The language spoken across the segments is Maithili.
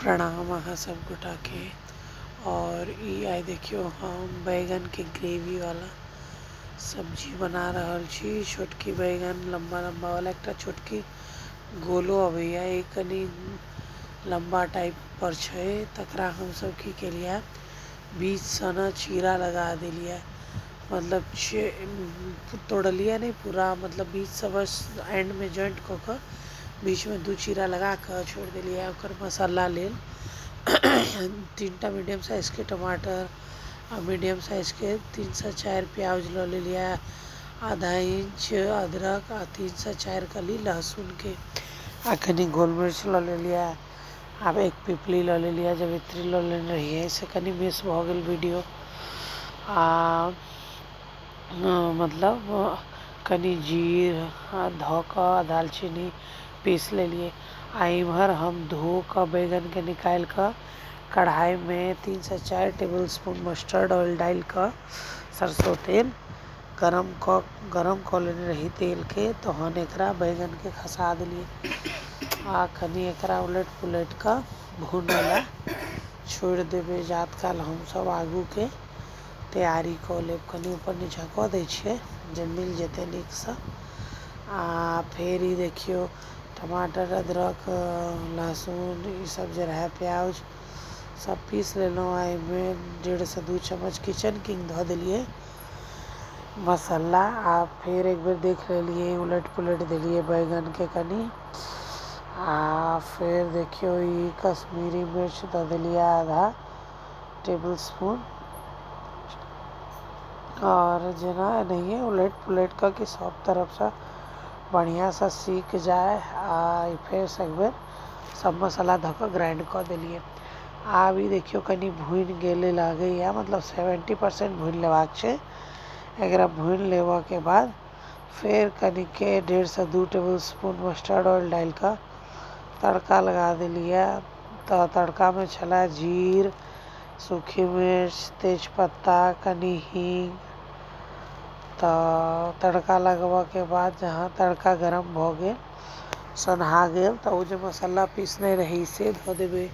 प्रणाम अहाँ सब गोटाके। और ई आइ देखियौ हम बैगनके ग्रेवी वाला सब्जी बना रहल छी। छोटकी बैगन लम्बा लम्बा वाला एकटा छोटकी गोलो अबैया, एक कनि लम्बा टाइप पर छै। तकरा हमसब की केलियै, बीचसँ ने चीरा लगा देलियै, मतलब तोड़लियै नहि पूरा, मतलब बीचसँ बस एंडमे ज्वाइंट कऽ कऽ बीचमे दू चीरा लगा कऽ छोड़ि देलियै। ओकर मसाला लेल 3टा मीडियम साइजके टमाटर आ मीडियम साइजके 3 सँ 4 प्याज लऽ लेलियै, आधा इंच अदरक आ 3 सँ 4 कली लहसुनके आ कनि गोल मिर्च लऽ लेलियै। आब एक पिपली लऽ लेलियै, जावित्री लऽ लेने रहियै, से कनि मिस भऽ गेल वीडियो। आ मतलब कनि जीर धऽ कऽ दालचीनी पीस लेलियै। आ इम्हर हम धो कऽ बैगनके निकालि कऽ कढ़ाइमे 3 सँ 4 टेबल स्पून मस्टर्ड ऑयल डालि कऽ सरसो तेल गरम कऽ लेने रही तेलके। तहन एकरा बैगनके खसा देलियै आ कनि एकरा उलटि पुलटि कऽ भुनय लए छोड़ि देबै, जात काल हमसभ आगूके तैयारी कऽ लेब। कनि ऊपर नीचाँ कऽ दै छियै जे मिल जेतै नीकसँ। आ फेर ई देखियौ, टमाटर, अदरक, लहसुन ईसभ जे रहए, प्याज सभ पीस लेलहुँ आ एहिमे 1.5 सँ 2 चम्मच किचन किंग धऽ देलियै मसाला। आ फेर एक बेर देख लेलियै, उलटि पुलटि देलियै बैगनके कनि। आ फेर देखियौ, ई कश्मीरी मिर्च दऽ देलियै आधा टेबल स्पून। आओर जेना एनाहिए उलटि पुलटि कऽ कि सभ तरफसँ बढ़िआँसँ सीख जाय। आ फेरसँ एक बेर सभ मसाला धऽ कऽ ग्राइंड कऽ देलियै। आब ई देखियौ, कनि भुनि गेलै लागैए, मतलब 70% भुनि लेबाक छै एकरा। भुनि लेबऽके बाद फेर कनिके 1.5 सँ 2 टेबल स्पून मस्टर्ड ऑयल डालि कऽ तड़का लगा देलियै। तऽ तड़कामे छलए जीर, सूखी मिर्च, तेजपत्ता, कनि हींग। तऽ तड़का लगबऽके बाद जहाँ तड़का गरम भऽ गेल, सन्हा गेल, तऽ ओ जे मसाला पीसने रही से धऽ देबै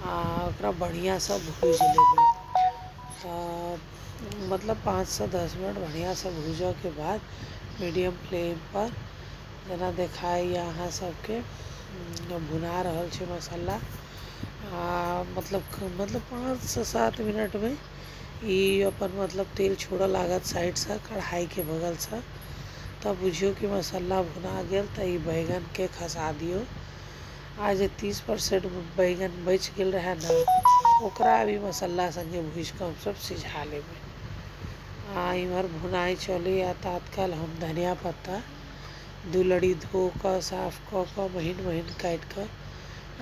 आ ओकरा बढ़िआँसँ भूजि लेबै। तऽ मतलब 5 सँ 10 मिनट बढ़िआँसँ भूजऽके बाद मीडियम फ्लेमपर, जेना देखाइए अहाँ सबके, भुना रहल छै मसाला। आ मतलब 5 सँ 7 मिनटमे ई अपन मतलब तेल छोड़ऽ लागत साइडसँ, कढ़ाइके बगलसँ, तब बुझियौ कि मसाला भुना गेल। तऽ ई बैगनके खसा दियौ। आ जे 30% बैगन बचि गेल रहए ने, ओकरा भी मसाला सङ्गे भूजि कऽ हमसभ सिझा लेबै। आ इम्हर भुनाइ चलैए, तात्काल हम धनिया पत्ता दू लड़ी धो कऽ, साफ कऽ कऽ, महीन महीन काटि कऽ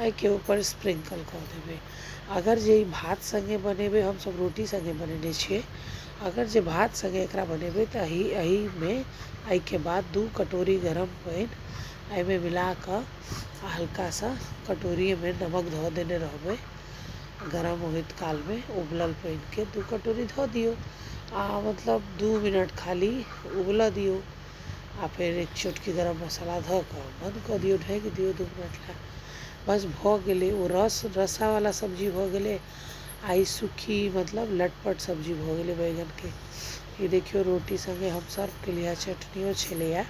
एहिके ऊपर स्प्रिंकल कऽ देबै। अगर जे ई भात सङ्गे बनेबै, हमसभ रोटी सङ्गे बनेने छियै, अगर जे भात सङ्गे एकरा बनेबै तऽ एहिमे एहिके बाद 2 कटोरी गरम पानि एहिमे मिला कऽ आ हल्का सा कटोरीमे नमक धऽ देने रहबै। गरम होइत कालमे उबलल पानिके 2 कटोरी धऽ दियौ आ मतलब 2 मिनट खाली उबलऽ दियौ। आ फेर एक चुटकी गरम मसाला धऽ कऽ बन्द कऽ दियौ, ढकि दियौ 2 मिनट लए। बस, भऽ गेलै। ओ रस रसावला सब्जी भऽ गेलै आ ई सुखी मतलब लटपट सब्जी भऽ गेलै बैगनके। ई देखियौ, रोटी सङ्गे हम सर्व केलियै, चटनियो छलैए।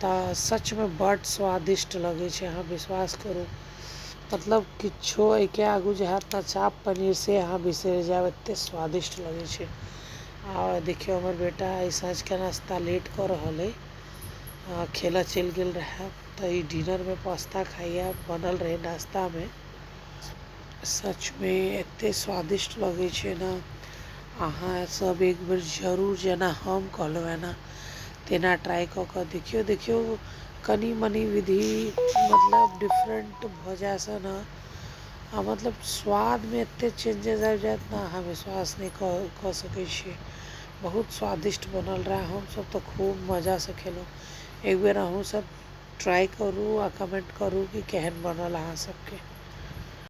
तऽ सचमे बड्ड स्वादिष्ट लगै छै, अहाँ विश्वास करू। मतलब किछो एहिके आगू जे हैत ने, चाप पनीर, से अहाँ बिसरि जायब, एतेक स्वादिष्ट लगै छै। आ देखियौ, हमर बेटा एहि साँझके नाश्ता लेट कऽ रहल अइ, खेलऽ चलि गेल रहए। तऽ ई डिनरमे पास्ता खाइए, बनल रहै नाश्तामे। सचमे एतेक स्वादिष्ट लगै छै ने, अहाँ सब एक बेर जरूर जेना हम कहलहुँ हेँ ने तेना ट्राइ कऽ कऽ देखियौ। देखियौ, कनि मनि विधि मतलब डिफरेंट भऽ जायसँ ने आ मतलब स्वादमे एतेक चेंजेस आबि जायत ने, अहाँ विश्वास नहि कऽ सकै छियै। बहुत स्वादिष्ट बनल रहए, हमसभ तऽ खूब मजासँ खेलहुँ। एक बेर अहूँ सब ट्राइ करू आ कमेंट करू कि केहन बनल अहाँ सबके।